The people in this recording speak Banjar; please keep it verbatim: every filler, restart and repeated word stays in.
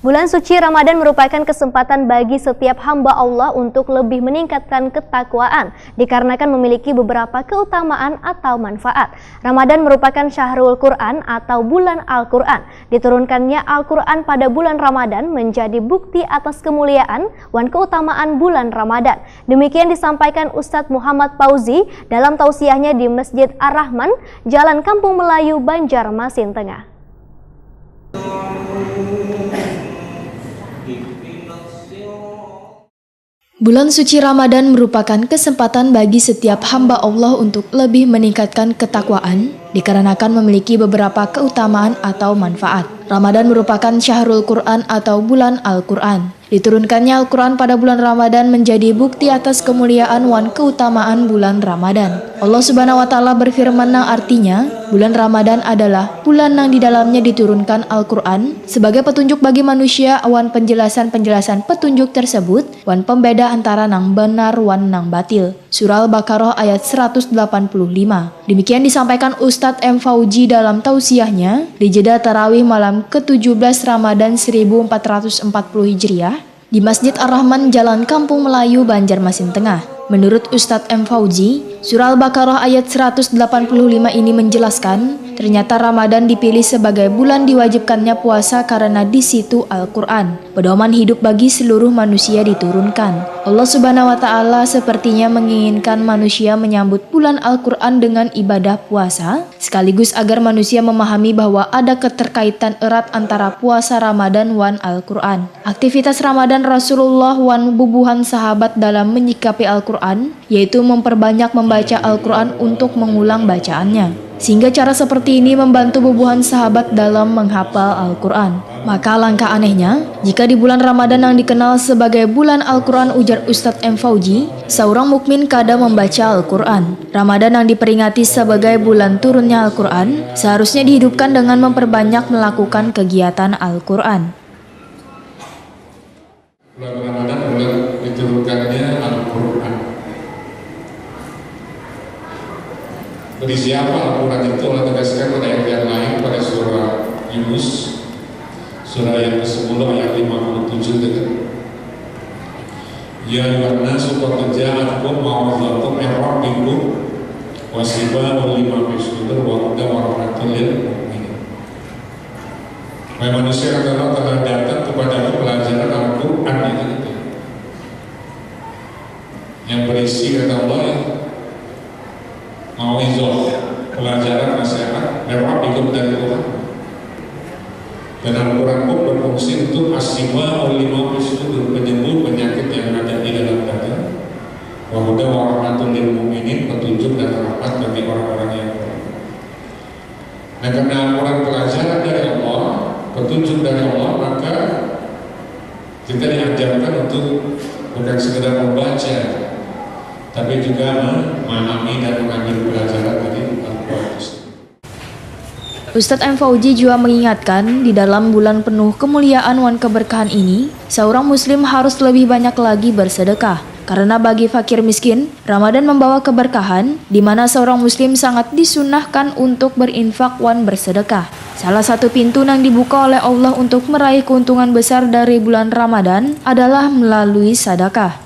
Bulan suci Ramadan merupakan kesempatan bagi setiap hamba Allah untuk lebih meningkatkan ketakwaan, dikarenakan memiliki beberapa keutamaan atau manfaat. Ramadan merupakan syahrul Quran atau bulan Al-Quran. Diturunkannya Al-Quran pada bulan Ramadan menjadi bukti atas kemuliaan wan keutamaan bulan Ramadan. Demikian disampaikan Ustadz Muhammad Fauzi dalam tausiahnya di Masjid Ar-Rahman, Jalan Kampung Melayu, Banjarmasin Tengah. Bulan suci Ramadan merupakan kesempatan bagi setiap hamba Allah untuk lebih meningkatkan ketakwaan, dikarenakan memiliki beberapa keutamaan atau manfaat. Ramadan merupakan syahrul Quran atau bulan Al-Quran. Diturunkannya Al-Quran pada bulan Ramadan menjadi bukti atas kemuliaan wan keutamaan bulan Ramadan. Allah Subhanahu wa Ta'ala berfirman nang artinya, bulan Ramadan adalah bulan nang di dalamnya diturunkan Al-Quran sebagai petunjuk bagi manusia wan penjelasan-penjelasan petunjuk tersebut wan pembeda antara nang benar wan nang batil. Surah Al-Baqarah ayat seratus delapan puluh lima. Demikian disampaikan Ustadz M Fauji dalam tausiahnya di jeda tarawih malam ketujuh belas Ramadan seribu empat ratus empat puluh Hijriah di Masjid Ar-Rahman, Jalan Kampung Melayu, Banjarmasin Tengah. Menurut Ustadz M Fauji, Surah Al-Baqarah ayat seratus delapan puluh lima ini menjelaskan, ternyata Ramadan dipilih sebagai bulan diwajibkannya puasa karena di situ Al-Quran, pedoman hidup bagi seluruh manusia, diturunkan. Allah Subhanahu wa Ta'ala sepertinya menginginkan manusia menyambut bulan Al-Quran dengan ibadah puasa, sekaligus agar manusia memahami bahwa ada keterkaitan erat antara puasa Ramadan wan Al-Quran. Aktivitas Ramadan Rasulullah wan bubuhan sahabat dalam menyikapi Al-Quran, yaitu memperbanyak membaca Al-Quran untuk mengulang bacaannya. Sehingga cara seperti ini membantu bubuhan sahabat dalam menghafal Al-Quran. Maka langkah anehnya, jika di bulan Ramadan yang dikenal sebagai bulan Al-Quran, ujar Ustadz M Fauji, seorang mukmin kada membaca Al-Quran. Ramadan yang diperingati sebagai bulan turunnya Al-Quran, seharusnya dihidupkan dengan memperbanyak melakukan kegiatan Al-Quran. Bulan Ramadan bulan diturunkannya Al-Quran. Berisi apa Al-Quran itu? Allah tegaskan pada ayat yang lain pada surah Yunus, surah yang ke-sepuluh ayat lima puluh tujuh itu. Ya ayyuhan nasu qad ja'atkum mau'izatun min rabbikum wa shifaa'un lima fis sudur wa hudan wa rahmatun lil mu'minin. Wahai manusia, kata Allah, telah datang kepadamu pelajaran Al-Quran itu, yang berisi, kata Allah, ya, mauizah, pelajaran, nasihat, min rabbikum, dari Tuhan. Dan Al-Quran pun berfungsi untuk asyifa lima fis sudur, penyembuh penyakit yang ada di dalam dada. Wa hudan wa rahmatun lil mu'minin, petunjuk dan rahmat bagi orang-orang yang beriman. Nah, karena Al-Quran pelajaran dari Allah, petunjuk dari Allah, maka kita diajarkan untuk bukan sekedar membaca, tapi juga memahami dan mengambil pelajaran dari Al-Quran itu sendiri. Ustadz M Fauji juga mengingatkan, di dalam bulan penuh kemuliaan wan keberkahan ini, seorang muslim harus lebih banyak lagi bersedekah. Karena bagi fakir miskin, Ramadan membawa keberkahan, di mana seorang muslim sangat disunahkan untuk berinfak wan bersedekah. Salah satu pintu yang dibuka oleh Allah untuk meraih keuntungan besar dari bulan Ramadan adalah melalui sadakah.